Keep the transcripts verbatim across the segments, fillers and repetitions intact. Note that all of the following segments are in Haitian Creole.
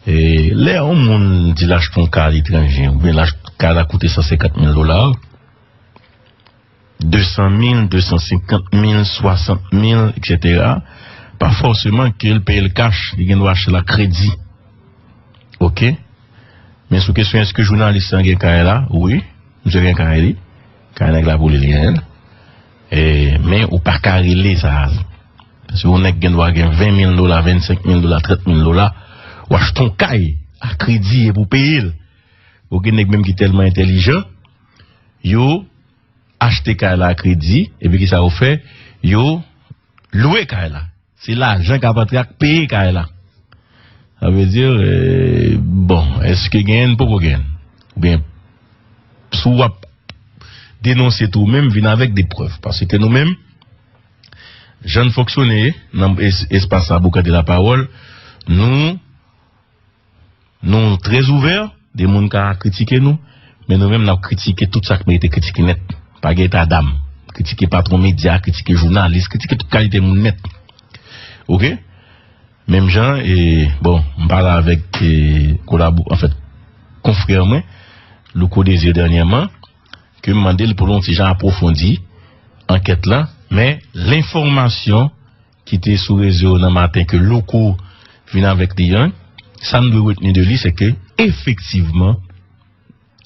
E lè yon moun di l achte yon kay aletranje, oubyen l achte kay la koute san senkant mil dola, de san mil, de san senkant mil, swasant mil, etsetera, pa fòseman ke l peye l kach, li gen dwa achte l ak kredi. Oke? Men sou kesyon èske jounalis lan gen kay la, wi, misye gen kay li, kay nèg la pou li, li genyen l. E, men ou pa ka rele sa. Paske yon nèg gen dwa gen ven mil dola, vennsenk mil dola, trant mil dola, ou achte yon kay a kredi epi w peye l. Ou gen nèg menm ki tèlman entèlijan, yo achte kay la a kredi, epi kisa yo fè? Yo lwe kay la. Se lajan k ap antre ak peye kay la. Sa vle di, e, bon, èske genyen? Poko genyen. Oubyen, si w ap denonse tou, ou menm vin avèk de prèv. Paske nou menm, jan n fonksyone nan es- espas la, Boukan de la Pawòl, nou Nou trè ouvè, de moun ka kritike nou, men nou menm n ap kritike tout sa k merite kritike nèt. Pa gen eta dam. Kritike patwon medya, kritike jounalis, kritike tout kalite moun nèt. Oke? Menm jan, e, bon, m pale avèk, e, kolabo, anfèt, konfrè mwen, Louko Désir dènyèman, ke m mande l pou l yon ti jan apwofondi ankèt lan, men lenfòmasyon ki te sou rezo yo nan maten ke Louko vin avèk li an, sa n dwe retni de li, se ke efektivman,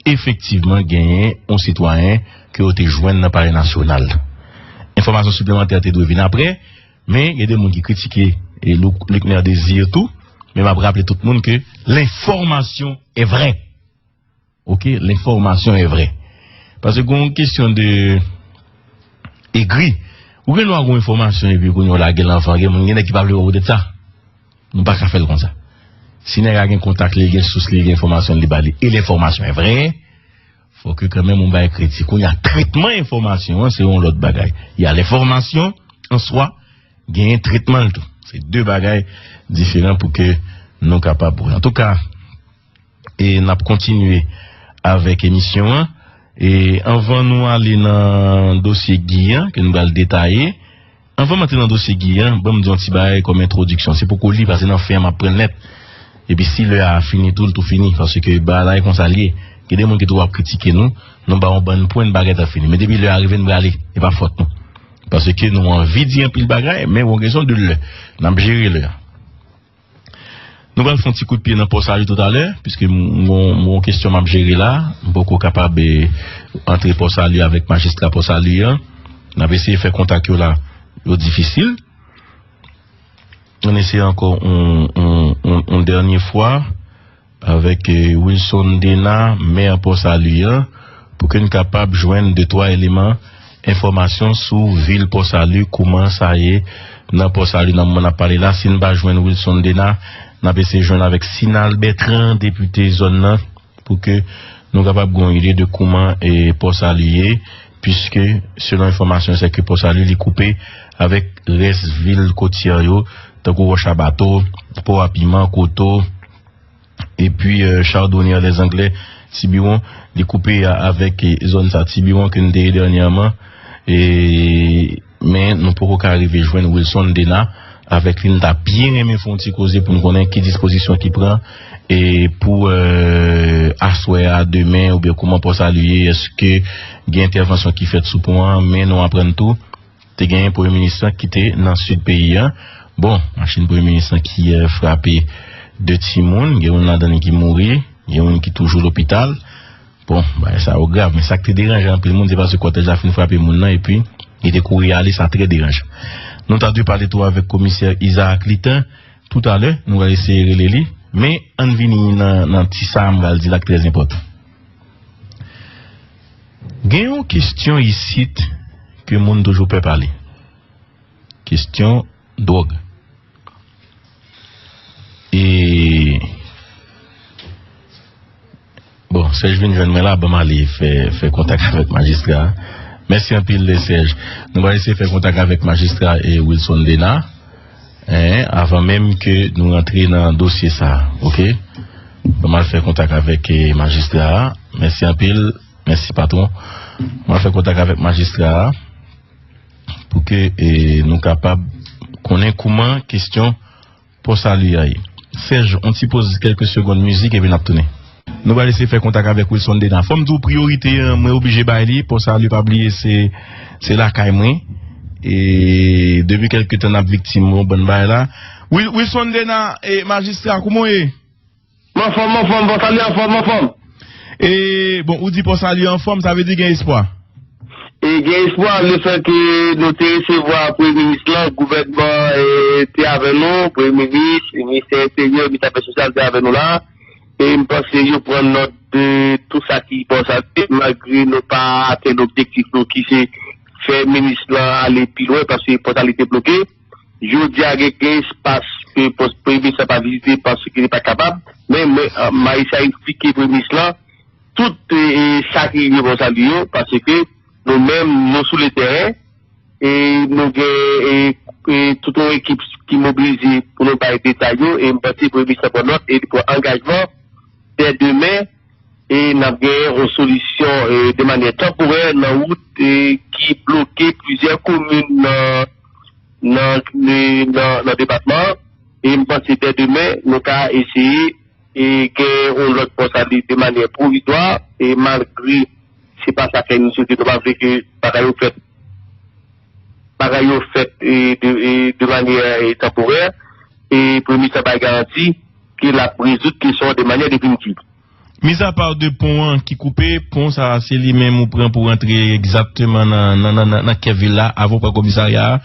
efektivman genyen yon sitwayen ke yo te jwenn nan Palè Nasyonal. Enfòmasyon siplemantè te dwe vin apre, men gen de moun ki kritike e Lou- Luckner Désir tou, men m ap raple tout moun ke l'information est vraie. Oke, l'information est vraie. Paske gen yon kesyon de egri. Ou gen dwa gen yon enfòmasyon epi kounye a w lage l anvan, gen moun, gen nèg ki pa vle wè w poutèt sa. Nou pa ka fè l konsa. Si nèg la gen kontak li, li gen sous li, li gen enfòmasyon li ba li, e l'information est vraie, fò ke kanmenm ou bay kredi. Kounye a, tretman enfòmasyon an, se yon lòt bagay. Y a l'information en soi, genyen tretman l tou. Se de bagay diferan pou ke nou kapab wè. Antouka, e n ap kontinye avèk emisyon an. E anvan nou ale nan dosye Guy an, ke nou pral detaye, anvan m antre nan dosye Guy an, ban m di yon ti bagay kòm entwodiksyon. Se poko li, paske nan fen an m ap pran l nèt. Epi si lè a fini tou, l tou fini. Paske bagay la e konsa l ye. Gen de moun ki tou ap kritike nou, nou ba yon bann pwen, bagay la fini. Men depi lè a rive, n prale. E pa fòt nou. Paske nou anvi di anpil bagay, men yon kesyon de lè. N ap jere lè a. Nou pral fè yon ti kout pye nan Pòsali toutalè, piske m gon m gon kesyon m ap jere la, m poko kapab e, antre Pòsali avèk majistra Pòsali an. N ap eseye fè kontak yo la, yo difisil. Ann eseye ankò yon, yon, yon, yon dènye fwa avèk e, Wilson Dena, mè Pòsali an, pou ke n kapab jwenn de twa eleman enfòmasyon sou vil Pòsali, kouman sa ye nan Pòsali nan moman n ap pale la. Si n pa jwenn Wilson Dena, n ap eseye jwenn avèk Sinal Bertrand, depite zòn nan, pou ke nou kapab gen yon ide de kouman e Pòsali ye, piske selon enfòmasyon se ke Pòsali li koupe avèk rès vil kotyè yo, tankou Wòch a Bato, Pò a Piman, Koto, epi e, Chardonnière des Anglais, Tibiwon, li koupe a- avèk e, zòn sa Tibiwon ke n te ye dènyèman. E, men nou poko ka rive jwenn Wilson Dena. Avèk li, n ta byen renmen fè yon ti koze pou n konnen ki dispozisyon ki pran e pou e, aswè a, demen, oubyen kouman Pòsali ye, èske gen entèvansyon ki fèt sou pon an, men nou aprann tou, te genyen premye minis lan ki te nan sid peyi a. Bon, machin premye minis lan ki e, frape de timoun, gen youn ladan li ki mouri, gen youn ki toujou lopital. Bon, bagay sa yo grav, men sa k te deranje anpil moun, se paske kòtèj la fin frape moun nan, epi li te kouri ale, sa trè deranje. Nou ta dwe pale tou avèk komisè Isaac Litan, toutalè, nou pral eseye rele li, men ann vini nan, nan ti sa a m pral di la k trè enpòtan. Gen yon kesyon isit ke moun toujou pè pale. Kesyon dwòg. E, bon, Sèj vin jwenn mwen la, ban m ale fè, fè kontak avèk majistra a. Mèsi anpil, Sèj. Nou pral eseye fè kontak avèk majistra e Wilson Dena, en, avan menm ke nou rantre nan dosye sa a, oke? Ban m al fè kontak avèk e majistra a. Mèsi anpil. Mèsi, patwon. Mwen fè kontak avèk majistra a pou ke e, nou kapab konnen kouman kesyon Pòsali a ye. Sèj, on ti poz kèlke segonn mizik epi n ap tounen. Nou pral eseye fè kontak avèk Wilson Dena. Fò m di w priyorite an, mwen oblije bay li. Pòsali, pa bliye, se, se lakay mwen. E depi kèlke tan n ap viktim yon bann bagay la. Wil-, Wilson Dena, e, majistra, kouman w ye? M anfòm, m anfòm, Pòsali anfòm, m anfòm. E, bon, ou di Pòsali anfòm, sa vle di gen espwa. E gen espwa, lefètke nou te resevwa premye minis lan, gouvènman, e, te avè nou, premye minis, ministè enteryè, ministè afè sosyal te avè nou la. E m panse yo pran nòt de tout sa ki Pòsali, malgre nou pa atenn objektif nou ki se fè minis lan ale pi lwen, paske Pòsali te bloke. Jodi a gen, gen espas ke pòs-, premye minis lan pa vizite paske li pa kapab. Men, men, a, majistra eksplike premye minis lan tout, e, e, sa ki rive Pòsali yo, paske nou menm, nou sou le tèren, e nou gen, e, e tout yon ekip ki mobilize pou nou bay detay yo, e m panse premye minis lan pran nòt, e li pran angajman dè demen, e n ap genyen yon solisyon, e, de manyè tanporè nan wout, e, ki bloke plizyè komin nan, nan, nan, nan depatman an. E m panse dè demen, nou ka eseye, e, gen yon lòt Pòsali de manyè pwovizwa, e malgre se pa sa fè nou swete, nou pa vle ke bagay yo fèt, bagay yo fèt, e, de, e, de manyè, e, tanporè, e premye minis lan bay garanti ke l ap rezoud kesyon an de manyè definitiv. Mizapa de pon an ki koupe, pon sa a se li menm ou pran pou rantre egzakteman nan, nan, nan, nan, nan kè vil la, avan w pran komisarya a.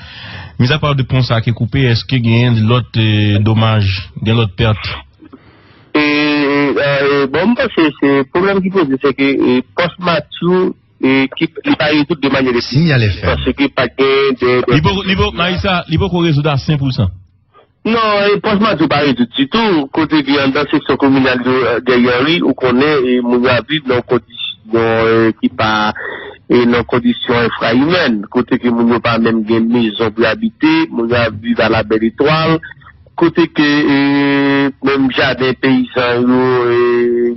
Mizapa de pon sa a ki koupe, èske gen lòt, e, domaj, gen lòt pèt? E, e, e, bon, m panse se pwoblèm ki poze, se ke, e, pòs Matthew, e, ki, li pa rezoud de manyè definitif, paske pa gen de, de Li poko, li poko, Marissa, li poko rezoud a sen pou san. Non, e pòs Matthew pa rezoud ditou, kote ke anndan seksyon kominal yo, e, Guerrier Henry, ou konnen, e, moun yo ap viv nan kondisyon, e, ki pa, e, nan kondisyon enfrayimèn, kote ke moun yo pa menm gen mezon pou y abite, moun yo ap viv a la bèl etwal, kote ke, e, menm jaden peyizan yo, e,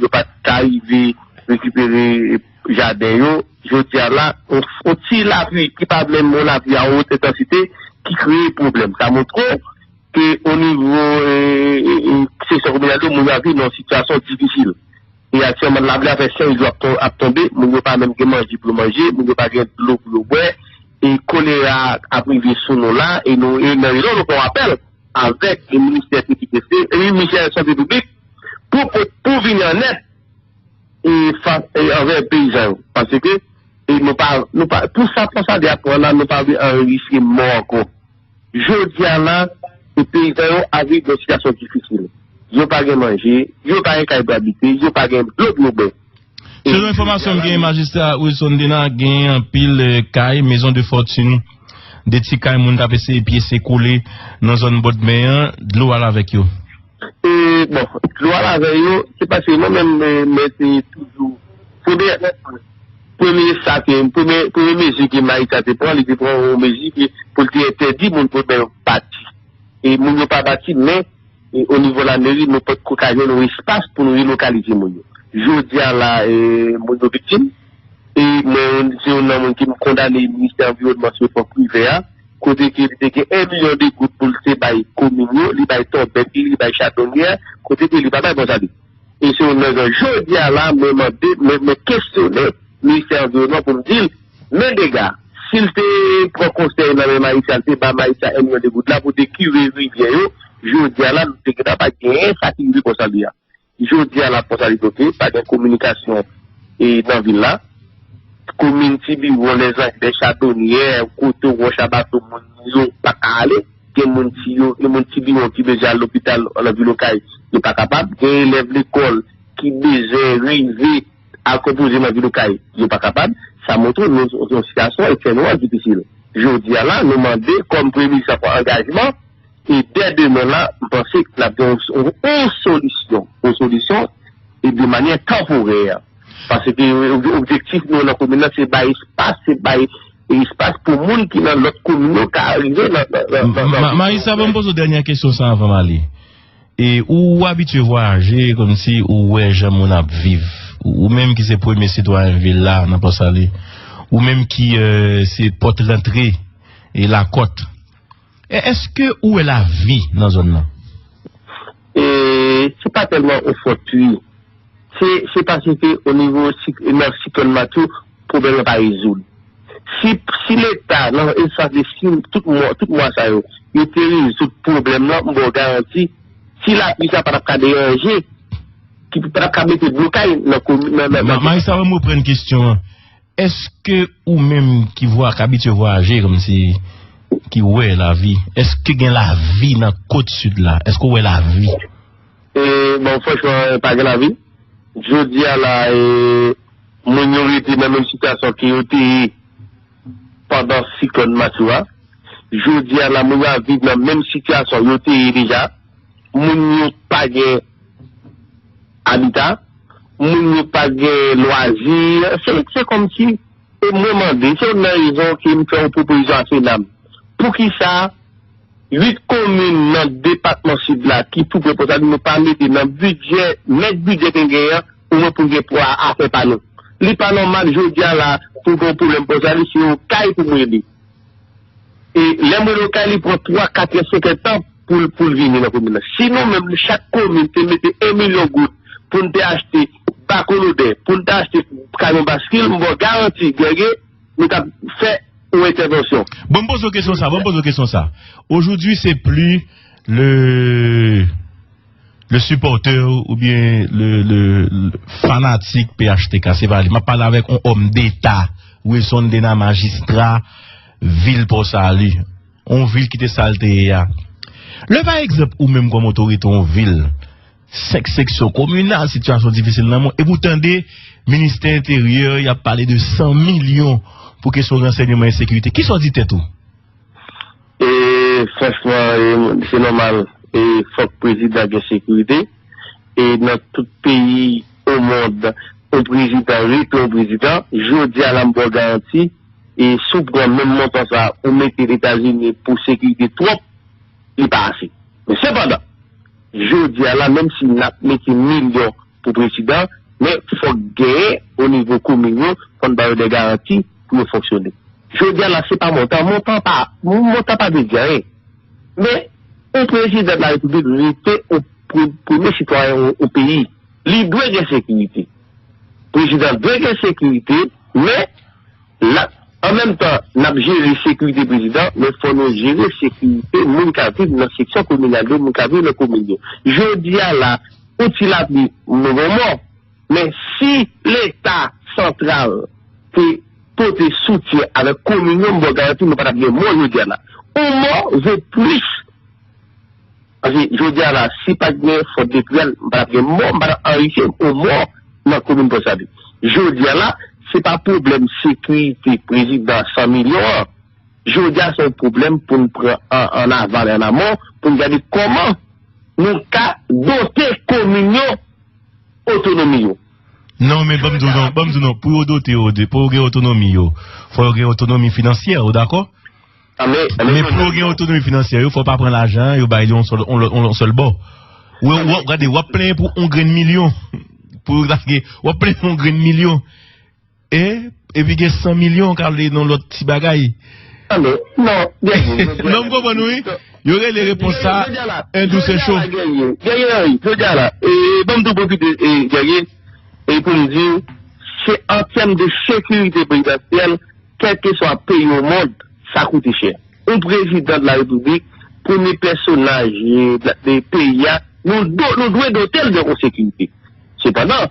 yo pa t ka rive rekipere, e, jaden yo. Jodi a la, on, on ti lapli ki pa menm yon lapli a wot entansite ki kreye pwoblèm. Sa montre w ke o nivo, e, e, e, seksyon kominal yo, moun yo ap viv nan yon sitiyasyon difisil. E aktyèlman, lapli a fè senk jou ap ton-, ap tonbe, moun yo pa menm gen manje pou yo manje, moun yo pa gen dlo pou yo bwè, e kolera ap rive sou nou la, e nou, e nan rezon nou fè yon apèl avèk ministè sekirite, e ministè sante piblik pou, pou, pou vini an èd e fas, e anvè peyizan yo. Paske, e nou pa, nou pa, pou sa, pou sa de ap pran la, nou pa vle anregistre mò ankò. Jodi a la, e peyizan yo ap viv nan sitiyasyon difisil. Yo pa gen manje, yo pa gen kay pou abite, yo pa gen dlo pou yo bwè. Selon enfòmasyon m genyen, majistra Wilson Dena, genyen anpil, e, kay, maison de fortune, de ti kay moun k ap eseye pyese kole nan zòn bòdmè an, dlo al avèk yo. E, bon, dlo al avè yo, se paske mwen menm, e, mwen te toujou, premye, premye sa ke, premye, premye mezi ke Marissa te pran, li te pran yon mezi ke pou l te entèdi moun bòdmè yo bati. E moun yo pa bati, men, e, o nivo lameri, nou potko ka jwenn yon espas pou nou relokalize moun yo. Jodi a la, e, moun yo viktim. E mwen, se youn nan moun ki kondane ministè anviwònman sou epòk Privè a, kote ke li te gen en milyon de goud pou l te bay komin yo, li bay Tòbèt li, li bay Chadonyè, kote ke li pa bay Pòsali. E se youn nan rezon, jodi a la, mwen mande, mwen, mwen kesyone ministè anviwònman pou m di l, men dega, si l te pran konsèy nan men Marissa, l te ba Marissa en milyon de goud la pou te kire rivyè yo, jodi a la, nou te gentan pa genyen sa ki rive Pòsali a. Jodi a la, Pòsali bloke, pa gen kominikasyon, e, nan vil la. Komin Tibiwon, Lèzanglè, Chadonyè, kote wòch a bato moun yo pa ka ale. Gen moun ti yo, gen moun Tibiwon ki bezwen al lopital nan vil Okay, yo pa kapab. Gen elèv lekòl ki bezwen rive al konpoze nan vil Okay, yo pa kapab. Sa montre nou yon sitiyasyon ekstrèmman difisil. Jodi a la, nou mande kòm premye minis la pran angajman, e dè demen la, m panse ke n ap gen yon, yon, yon solisyon, yon solisyon, e de manyè tanporè. Paske ob-, objektif nou nan komin nan, se bay espas, se bay espas pou moun ki nan lòt komin yo ka rive nan, nan, nan, nan, nan Ma-, Marissa, ban m poze w dènyè kesyon sa anvan m ale. E ou abitye vwayaje kòmsi ou wè jan moun ap viv. Ou, ou menm ki se premye sitwayen vil la nan Pòsali, ou menm ki, e, se pòt rantre e Lakòt, e, èske ou wè lavi nan zòn nan? E pa tèlman yon fòt pli. Se, se paske o nivo sik-, nan siklòn Matthew, pwoblèm nan pa rezoud. Si, si Leta, nan espas de sis, tout mwa, tout mwa sa yo, yo te rezoud pwoblèm nan, m ba w garanti, ti lapli sa pa t ap ka deranje, ki pa t ap ka mete blokay nan komi-, nan, nan, nan Majistra, ban m reprann kesyon an. Èske ou menm ki vwa-, k abitye vwayaje, kòmsi ki wè lavi, èske gen lavi nan kot sid la? Èske w wè lavi? E, bon, franchman, pa gen lavi. Jodi a la, e, moun yo rete nan menm sitiyasyon ke yo te ye pandan siklòn Matthew a. Jodi a la, moun yo ap viv nan menm sitiyasyon yo te ye deja. Moun yo pa gen abita, moun yo pa gen lwazi. Se, se kòmsi, e mwen mande, se youn nan rezon ke m fè yon pwopozisyon a Sena m. Poukisa uit komin nan depatman Sid la ki tou pre Pòsali nou pa mete nan bidjè, nèt bidjè ke n genyen an, omwen pou n gen pou a, afè pa nou? Li pa nòmal jodi a la pou gen yon pwoblèm Pòsali, se yon kay pou m rele. E lè m rele yon kay, li pran twa, kat è, senk è tan pou l, pou l vini nan komin nan. Si nou menm, chak komin te mete yon milyon goud pou n te achte bakolodè, pou n te achte kamyon baskil, m ba w garanti, Guerrier, nou t ap fè yon entèvansyon. Bon, m poze w kesyon sa, bon, m poze w kesyon sa. Aujourd'hui, c'est plus le, le supporter oubyen le, le, le fanatik P H T K, se pa li. M ap pale avèk yon òm deta, Wilson Dena, majistra vil Pòsali, yon vil ki te sa l te ye a. Lè, pa egzanp, ou menm kòm otorite yon vil, senk seksyon kominal, sitiyasyon difisil nan men w, epi w tande Ministè Enteryè, y ap pale de san milyon pou kesyon ransèyman e sekirite. Kisa w di tèt ou? E, franchman, e, se nòmal. E, fòk prezidan gen sekirite. E, nan tout peyi o mond, yon prezidan rete yon prezidan. Jodi a la, m ba w garanti, e, si w pran menm montan sa, ou mete Etazini pou sekirite twòp, li pa ase. Men sepandan, jodi a la, menm si n ap mete milyon pou prezidan, men fòk genyen o nivo komin yo, fò n ba yo de garanti pou yo fonksyone. Jodi a la, se pa montan, montan pa, montan pa vle di anyen. Men, yon prezidan de la repiblik rete yon pre-, premye sitwayen yon, yon peyi. Li dwe gen sekirite. Prezidan dwe gen sekirite, men, la, an menm tan, n ap jere sekirite prezidan, men fò nou jere sekirite moun k ap viv nan seksyon kominal yo, moun k ap viv nan komin yo. Jodi a la, yon ti lapli, nou gen mò. Men si Leta santral te pote soutyen avèk komin yo, m ba w garanti nou pa t ap gen mò jodi a la. Yon mò vo plis. Paske jodi a la, si pa t gen fòt de priyèl, m pa t ap gen mò, m pa t ap anrifye yon mò nan komin Pòsali. Jodi a la, se pa pwoblèm sekirite prezidan san milyon an. Jodi a, se yon pwoblèm pou n pran an, an aval e an amon, pou n gade kòman nou ka dote komin yo otonomi yo. Non, men ban m di w non, ban m di w non, pou yo dote yo, de, pou yo gen otonomi yo, fò yo gen otonomi finansyè, ou dakò? A, men, men Men pou yo gen otonomi finansyè, yo fò pa pran lajan, yo bay li yon sèl, yon lòt, yon sèl bò. Ou, ou, gade, w ap plenyen pou yon grenn milyon. Pou yo ta gen, w ap plenyen pou yon grenn milyon. E, epi gen san milyon k ale nan lòt ti bagay. A, men, non, Guerrier, Guerrier, Non, m konprann ou, wi. Yo rele repons sa, jodi a la, un doux jodi a la, chaud. Guerrier, Guerrier Henry, jodi a la, e, ban m tou pwofite, e, Guerrier, e pou m di w, se an tèm de sekirite prezidansyèl, kèlkeswa peyi o mond, sa koute chè. Yon prezidan de la repiblik, premye pèsonaj, e, de, de peyi a, nou do-, nou dwe dote l de yon sekirite. Sepandan,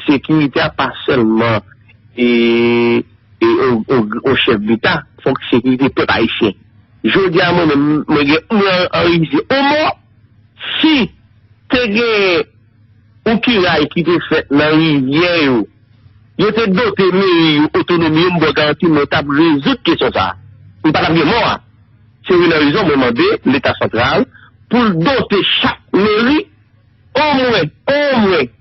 sekirite a pa sèlman, e, e, yon, yon, yon chèf deta, fòk sekirite pèp ayisyen. Jodi a, mwen menm, mwen gen, mwen anrifye yon mò, si te gen yon kiray ki te fèt nan rivyè yo, yo te dote meri yo otonomi yo, m ba w garanti mwen t ap rezoud kesyon sa a. M pa t ap gen mò a. Se youn nan rezon mwen mande Leta santral pou l dote chak meri omwen, omwen,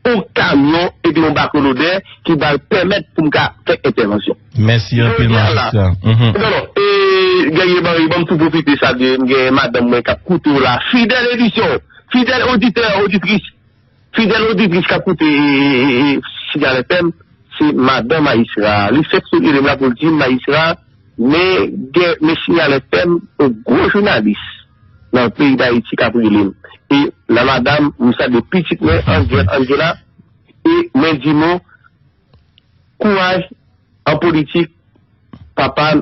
yon kamyon epi yon bakolodè ki va pèmèt pou m ka fè entèvansyon. Mèsi anpil, Jodi a la, majistra. Mhm. Non, non, e, Guerrier Henry, ban m tou pwofite salye, m gen madanm mwen k ap koute w la. Fidèl edisyon, fidèl oditè, oditris, fidèl oditris k ap koute, e, e, e, e, Signal F M, se madanm majistra. Li fèk sot rele m la pou l di m, majistra, men gen, men Signal F M, yon gwo jounalis. nan peyi Dayiti k ap rele m. E la madanm, m salye pitit mwen, Angel, Angela, e mwen di nou, kouraj an politik, papa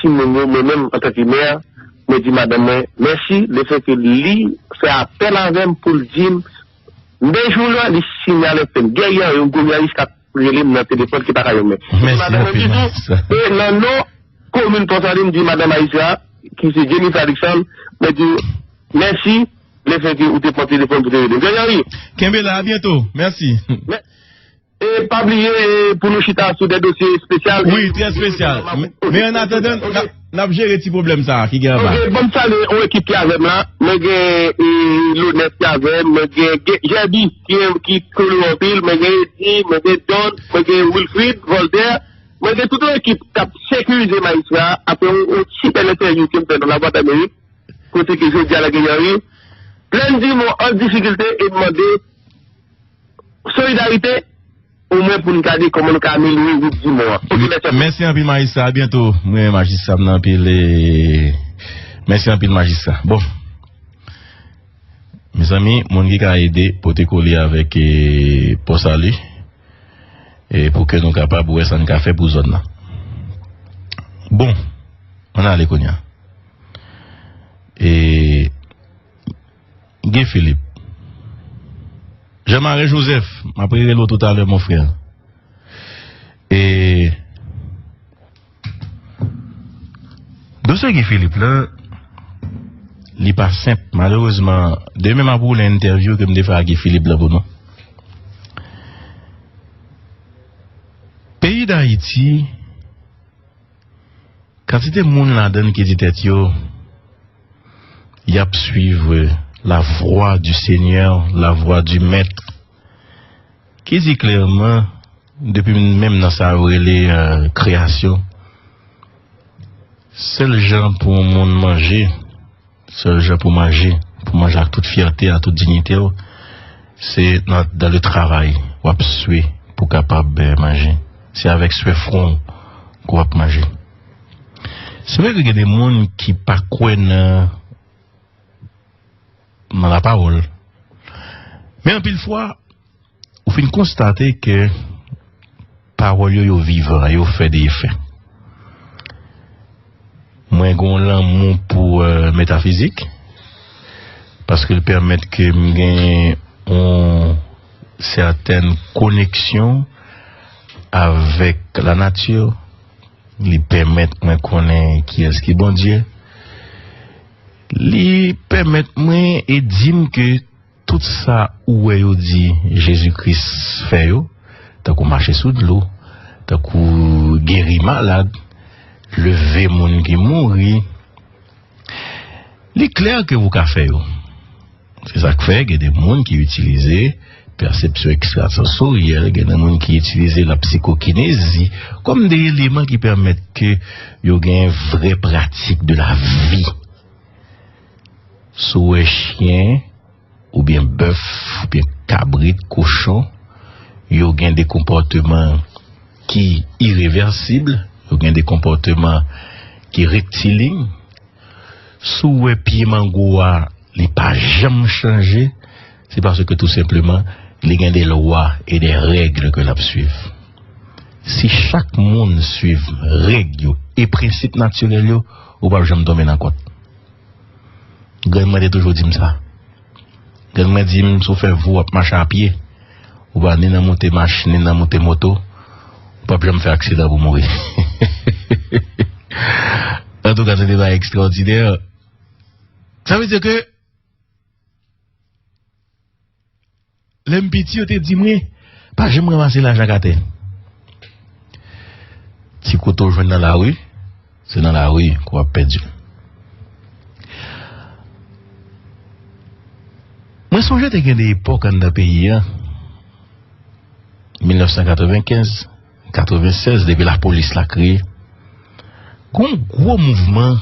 timoun yo, mwen menm antanke mè, mwen di madanm mwen mèsi, lefètke li fè apèl avè m pou l di m, men jou la, li sinyale fè m. Gen yon, yon goumyaris k ap rele m nan telefòn ki pa ka jwenn mwen. Mèsi anpil, Majistra. E nan non komin Pòsalin, m di madanm Ayisya, ki se Jennifer Alexandre, mwen di, mèsi, lefètke ou te pran telefòn pou te rele m. Gen yon, wi. Kenbe la, a byento. Mèsi. E pa bliye, e, pou nou chita sou de dosye espesyal. Wi, trè espesyal. Men, men an atandan, n ap, n ap jere ti pwoblèm sa a ki gen anba. Ok, bon, m salye yon ekip ki avè m la. Mwen gen, e, Lonès ki avè m. Mwen gen, gen Jèbi ki, ki kole anpil. Mwen gen Edi, mwen gen Don, mwen gen Wilfrid, Voltaire. Mwen gen tout yon ekip k ap sekirize Majistra a apre yon, yon sipè entèvyou ke m fè nan Lavwadlamerik, kote ke jodi a la gen yon plen di mò an difikilte e mande solidarite, omwen pou n gade kòman nou ka amelyore wout di mò an. Ok, mèsi anpil. Mèsi anpil, Majistra. A byento. Mwen renmen Majistra m nan anpil. E mèsi anpil, Majistra. Bon. Mezanmi, moun ki ka ede pote kole avèk, e, Pòsali, e pou ke nou kapab wè sa n ka fè pou zòn nan. Bon, ann ale kounye a. E, Guy Philippe. Jean Marie Joseph, m ap rele w toutalè, mon frè. E, dosye Guy Philippe la, li pa senp. Malerezman, demen m ap woule entèvyou ke m te fè ak Guy Philippe la pou nou. Peyi Dayiti, kantite moun ladan l ki di tèt yo, y ap suiv la voie du Seigneur, la voie du Maître, ki di klèman, depi menm nan sa yo rele, euh, kreyasyon, sèl jan pou yon moun manje, sèl jan pou manje, pou manje ak tout fyète, ak tout diyite w, se nan, dans le travail, w ap swe pou kapab, eh, manje. Se avèk swe fwon w ke w ap manje. Se vre ke gen de moun ki pa kwè nan, nan lapawòl. Men anpil fwa, ou fin konstate ke pawòl yo, yo vivan, yo fè de efè. Mwen gen yon lanmou pou, euh, metafizik, paske l pèmèt ke m gen yon sètèn koneksyon avèk lanati. Li pèmèt mwen konnen kiyès ki Bondye. Li pèmèt mwen e di m ke tout sa ou wè yo di Jezi Kris fè yo, tankou mache sou dlo, tankou geri malad, leve moun ki mouri, li klè ke ou ka fè yo. Se sa k fè gen de moun ki itilize pèsepsyon ekstrasansoryèl, gen de moun ki itilize lapsikokinezi kòm de eleman ki pèmèt ke yo gen vrè pratik de la vi. Si w wè chen, oubyen bèf, oubyen kabrit, kochon, yo gen de konpòteman ki irevèsib, yo gen de konpòteman ki rektilign. Si w wè pye mango a, li pa janm chanje, se paske tou senpleman, li gen de lwa e de règ ke l ap swiv. Si chak moun swiv règ yo e prensip natirèl yo, ou p ap janm tonbe nan kont. Grann mwen te toujou di m sa. Grann mwen di m, si w fè vou, w ap mache a pye, ou pa ni nan moute machin, ni nan moute moto, ou p ap janm fè aksidan pou mouri. Antouka, se te bagay ekstraòdinè. Sa vle di ke lè m piti, yo te di mwen, pa janm ranmase lajan ak atè. Ti kote w jwenn nan lari, se nan lari ke w ap pèdi l. Mwen sonje te gen de epòk anndan peyi a, mil nèf san katrevenkenz, katrevennsèz, depi lapolis la kreye, gon gwo mouvman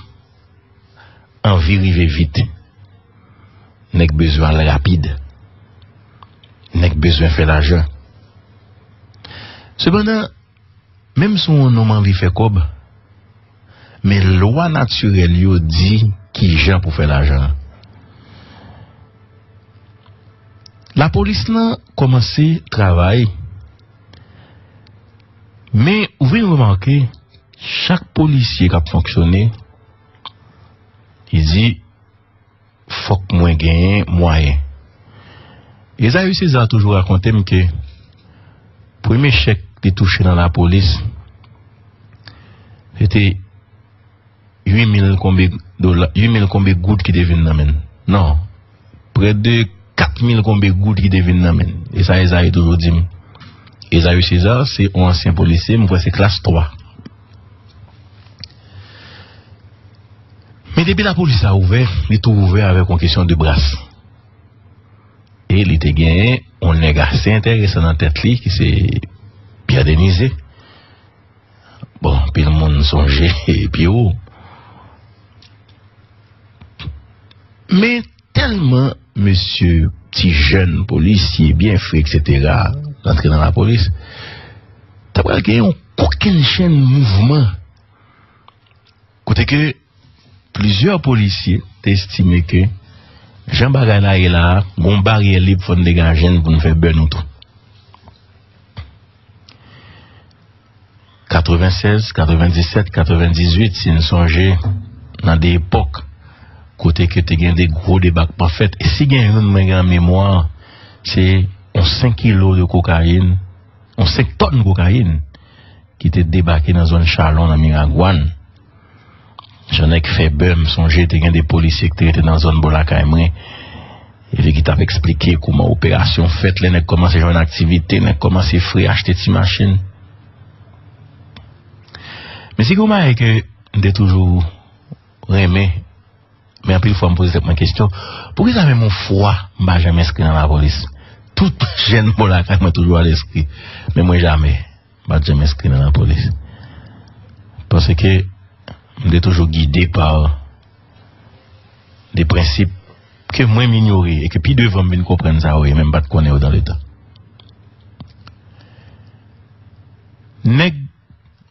anvi rive vit. Nèg bezwen al rapid. Nèg bezwen fè lajan. Sepandan, menm si yon nonm anvi fè kòb, men lwa natirèl yo di kijan pou fè lajan an. Lapolis lan kòmanse travay, men ou vin remake, chak polisye k ap fonksyone, li di, fòk mwen genyen mwayen. Ezaü César toujou rakonte m ke premye chèk li touche nan lapolis, se te uit mil konbe dola, uit mil konbe goud ki te vin nan men l. Non, prè de kat mil konbe goud ki te vin nan men l. E sa Ezaü toujou di m. Ezaü César se yon ansyen polisye, m kwè se klas twa. Men depi lapolis la ouvè, li tou ouvè avèk yon kesyon de bras. E li te genyen yon nèg ase enteresan nan tèt li, ki se Pierre Denizé. Bon, anpil moun sonje Pierrot. Men tèlman mesye, ti jèn polisye, byen fre, etsetera, rantre nan lapolis, ta pral gen yon kokennchenn mouvman. Kote ke plizyè polisye te estime ke jan bagay la ye la a, gon baryè lib fò n degaje n pou n fè bè nou tou. Katrevennsèz, katrevendisèt, katrevendizuit, si n sonje, nan de epòk kote ke te gen de gwo debakman fèt. E si gen youn mwen gen an memwa, se yon senk kilo de kokayin, yon senk tòn kokayin ki te debake nan zòn Chalon nan Miragwàn. Jan nèg fè bè, m sonje te gen de polisye ki te rete nan zòn bò lakay mwen, epi ki t ap eksplike kouman operasyon fèt, lè nèg kòmanse jwenn aktivite, nèg kòmanse fre achte ti machin. Men si gen yon bagay ke m te toujou renmen, men anpil fwa m poze tèt mwen kesyon, poukisa menm yon fwa m pa janm enskri nan lapolis? Tout jèn bò lakay mwen toujou al enskri, men mwen jamè. M pa t janm enskri nan lapolis. Paske m te toujou gide pa de prensip ke mwen m inyore e ke pi devan m vin konprann sa yo ye, men m pa t konnen yo dan le tan. Nèg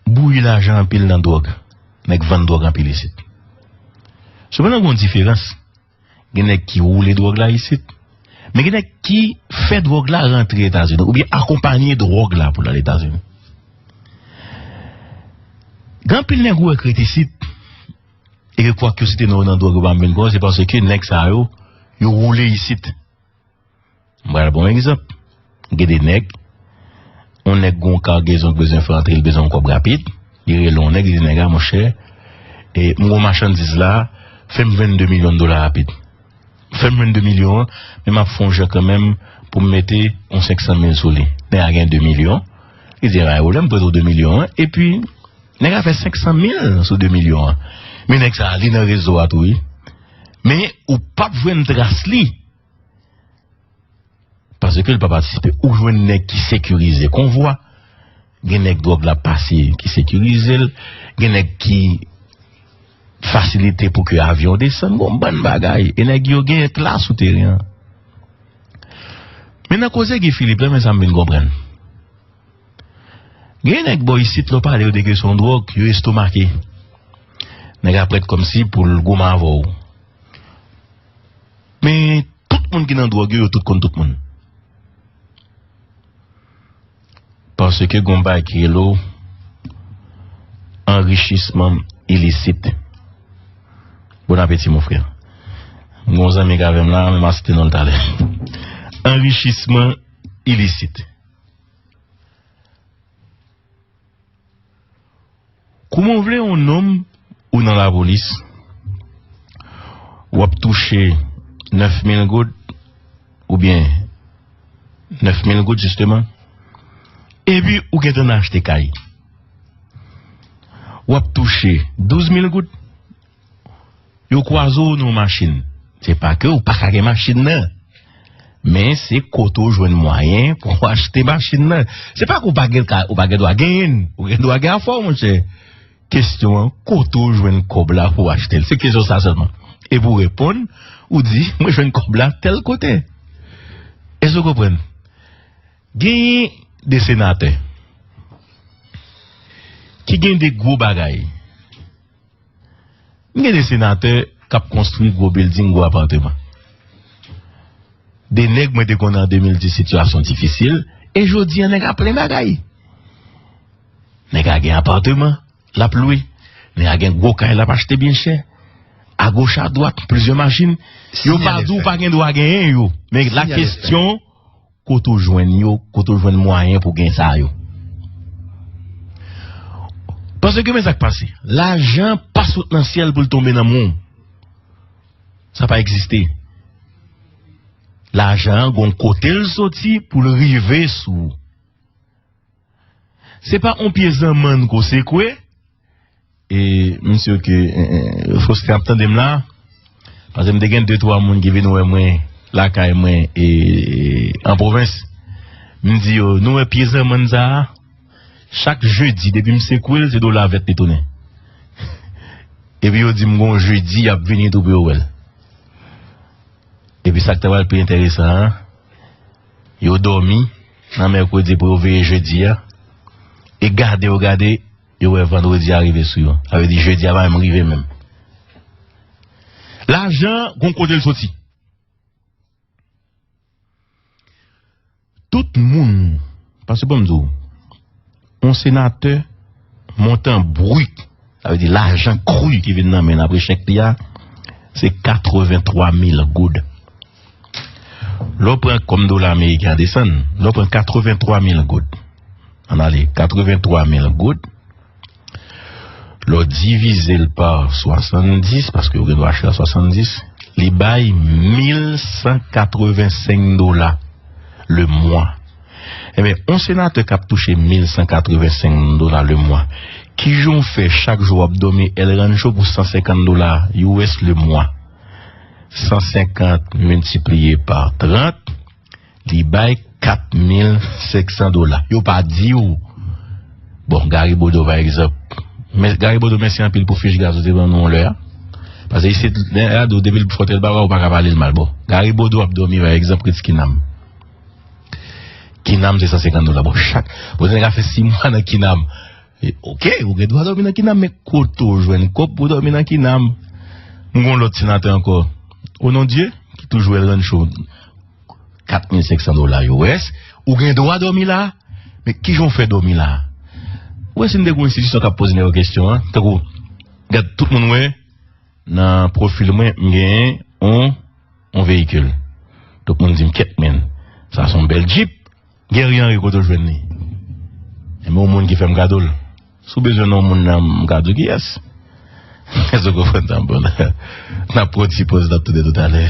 bouyi lajan anpil nan dwòg, nèg vann dwòg anpil isit. Sepandan, gen yon diferans. Gen nèg ki woule dwòg la isit, men gen nèg ki fè dwòg la rantre Etazini, oubyen akonpanye dwòg la pou l al Etazini. Gen anpil nèg ou wè k ret isit, e ke kwak yo site non yo nan dwòg, yo pa vin pran, se paske nèg sa yo, yo woule isit. M pral ba w yon egzanp. Gen de nèg, yon nèg gen yon kagezon k bezwen fè antre, li bezwen yon kòb rapid. Li rele yon nèg, li di nèg la, monchè, e, m gen yon machandiz la, fè m vennde milyon dola rapid. Fè m vennde milyon an, men m ap fè yon jan kanmenm pou m mete yon senk san mil sou li. Nèg la gen de milyon, li di, pa gen pwoblèm, m prete w de milyon an, epi nèg la fè senk san mil sou de milyon an. Men nèg sa a, li nan rezo a tou, wi. Men ou p ap jwenn tras li. Paske l pa patisipe. Ou jwenn nèg ki sekirize konvwa, gen nèg dwòg la pase ki sekirize l, gen nèg ki fasilite pou ke avyon desann, gon bann bagay. E nèg yo gen klas sou teren an. Men nan koze Guy Philippe la, men sa m vin konprann. Gen nèg bò isit, lè w pale yo de kesyon dwòg, yo estomake. Nèg la prèt kòmsi pou l goumen avè w. Men tout moun ki nan dwòg yo, yo tout konn tout moun. Paske gon bagay ki rele w anrichisman ilisit. Bon apeti, mon frè. M gon zanmi k avè m la, men m a site non l talè. Anrichisman ilisit. Kouman w vle yon nonm ou nan lapolis, w ap touche nèf mil goud, oubyen nèf mil goud, jisteman, epi ou gentan achte kay. W ap touche douz mil goud, yo kwaze w nan yon machin. Se pa ke ou pa ka gen machin nan, men se kote w jwenn mwayen pou w achte machin nan. Se pa ke ou pa gen ka, ou pa gen dwa genyen l. Ou gen dwa gen afè w, monchè. Kesyon an, kote w jwenn kòb la pou w achte l? Se kesyon sa sèlman. Epi w reponn, ou di, mwen jwenn kòb la tèl kote. Èske w konprann? Genyen de senatè ki gen de gwo bagay. M gen de senatè k ap konstwi gwo bilding, gwo apatman. de nèg mwen te konnen an de mil dis sitiyasyon difisil, e jodi a nèg a plen bagay. Nèg a gen apatman l ap lwe. Nèg a gen gwo kay l ap achte byen chè. Agoch adwat, plizyè machin. Yo pa di w pa gen dwa genyen yo. Men la kesyon, kote w jwenn yo, kote w jwenn mwayen pou gen sa yo. Paske men sa k pase. Lajan pa sot nan syèl pou l tonbe nan men w. Sa pa egziste. Lajan an gon kote l soti pou l rive sou ou. Se pa on pye zanmann ke w sekwe. E m si ke, eh, eh, Faustin ap tande m la. Paske m te gen de twa moun ki vin wè mwen lakay mwen, e, an pwovens. M di yo, nou wè pye zanmann sa a? Chak jedi, depi m sekwe l, se dola vèt li tounen. Epi yo di m gon jedi, y ap vini tou pou yo wè l. Epi sa k ta pral pi enteresan an, yo dòmi nan mèkredi pou yo veye jedi a. E gade yo gade, yo wè vandredi a rive sou yo. Sa vle di jedi a pa menm rive menm. Lajan, gon kote l soti. Tout moun, paske bon m di w, yon senatè, montan brit, sa vle di lajan kri ki vin nan men l apre chèk li a, se katrevenntwa mil goud. Lè w pran kòm dola ameriken an desann, lè w pran katrevenntwa mil goud, ann ale, katrevenntwa mil goud, lè w divize l pa swasanndis, paske yo gen dwa achte a swasanndis, li bay mil san katrevensenk dola le mwa. Ebyen, yon senatè k ap touche mil san katrevensenk dola le mwa, kijan w fè chak jou w ap dòmi El Rancho pou san senkant dola U S le mwa? San senkant miltipliye pa trant, li bay kat mil senk san dola. Yo pa di w, bon, Gary Bodeau, pa egzanp. Men, Gary Bodeau, mèsi anpil pou fich gaz ou te ban nou yon lè a. Paske isit, lè a di w, depi l fòtèl bagay, ou pa ka pale l mal. Bon, Gary Bodeau ap dòmi, pa egzanp, Ritz Kinam. Kinam, se san senkant dola. Bon, chak, bon, nèg a fè sis mwa nan Kinam. E, oke, ou gen dwa dòmi nan Kinam, men kote w jwenn kòb pou w dòmi nan Kinam? M gon lòt senatè ankò, Onondye, ki toujou El Rancho, kat mil senk san dola U S, ou gen dwa dòmi la, men kijan w fè dòmi la? Ou wè si n te gon enstitisyon k ap poze nèg yo kesyon an, tankou, gad, tout moun wè, nan pwofil mwen, m genyen on, on veyikil. Tout moun di m, "Kèt, men, sa se yon bèl Jeep." Guerrier Henry, kote w jwenn li? Enben, yon moun ki fè m kado l. Si w bezwen non moun nan, m ka di w kiyès. Èske w konprann sa? Bon, n ap pran ti pòz, n ap tounen toutalè.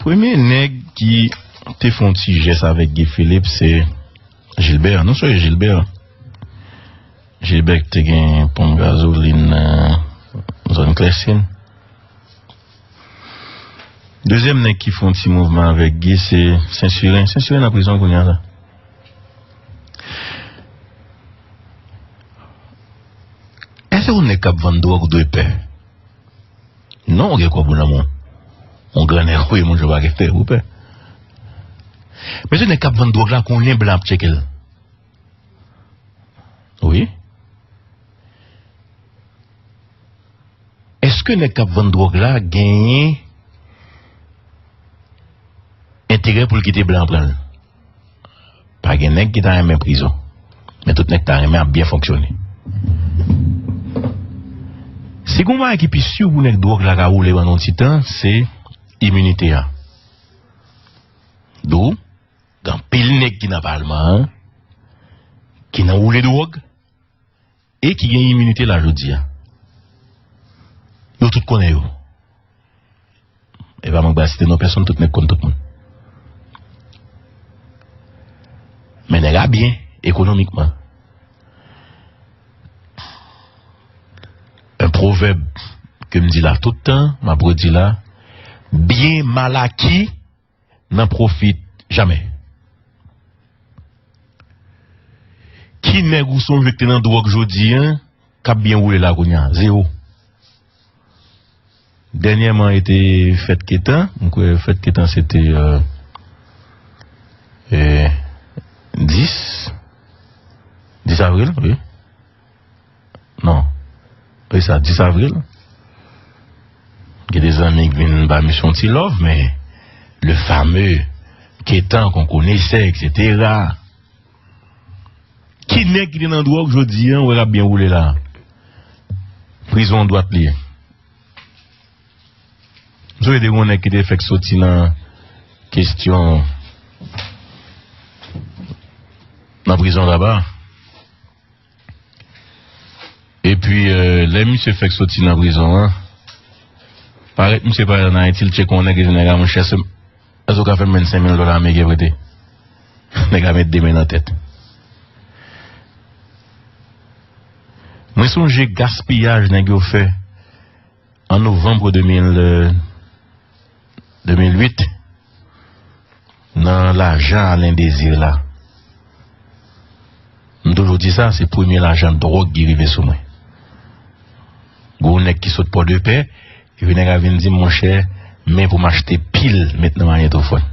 Premye nèg ki te fè yon ti jès avèk Guy Philippe, se Gilbert. Nou sonje Gilbert? Gilbert te gen ponp gazolin nan zòn Klèsin. Dezyèm nèg ki fè yon ti mouvman avèk Guy, se Sensiren. Sensiren nan prizon kounye a la. Èske yon nèg k ap vann dwòg dwe pè? Non, ou gen kòb ou nan men w. Yon grannèg ou ye, monchè, ou pa gen pè, ou pè. Men se nèg k ap vann dwòg la konnen blan ap tcheke l. Wi. Èske nèg k ap vann dwòg la genyen enterè pou l kite blan an pran l? Pa gen nèg ki ta renmen prizon. Men tout nèg ta renmen ap byen fonksyone. Si gon bagay ki pi si pou nèg dwòg la ka woule pandan yon ti tan, se iminite a. Dou, gen anpil nèg ki nan palman an, ki nan woule dwòg, e ki gen iminite la jodi a. Yo tout konnen yo. E pa mwen k pral site non pèsonn, tout nèg konn tout moun. Men nèg la byen ekonomikman. Un pwovèb ke m di la tout tan, m ap redi la, byen mal aki n'en profite jamais. Ki nèg ou sonje k te nan dwòg jodi a, k ap byen woule la kounye a? Zewo. Dènyèman, e te fèt Ketan. M kwè fèt Ketan se te, euh, euh, dis, dis avril, wi. Non. Wi, sa, dis avril. Gen de zanmi ki vin ba misye yon ti love, men le fameux Ketan qu'on connaissait, et cetera. Ki nèg ki te nan dwòg jodi a, ou wè l ap byen woule la? Prizon dwat li ye. M sonje te gen yon nèg ki te fèk soti nan kesyon nan prizon laba. Epi, euh, lè misye fèk soti nan prizon an, parèt misye parèt ann Ayiti, l tcheke yon nèg, li di nèg la, monchè, se, èske w ka fè m vennsenk mil dola ameriken prete? Nèg la met de men nan tèt. Mwen sonje gaspiyaj nèg yo fè an novanm de mil, euh, de mil uit, nan lajan Alain Désir la. M toujou di sa, se premye lajan dwòg ki rive sou mwen. Gwo nèg ki sot Pòdepè, epi nèg la vin di m, monchè, men pou m achte pil met nan magnetofòn.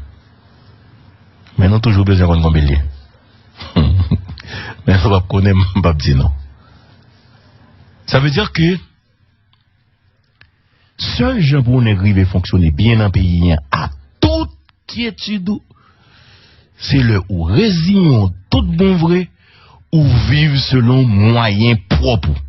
Men nou toujou bezwen konn konbyen l ye. Men nou p ap konnen, m p ap di non. Sa vle di ke sèl jan pou yon nèg rive fonksyone byen nan peyi an, a tout kyetid ou, se lè ou reziyen w tout bon vre, ou viv selon mwayen pwòp ou.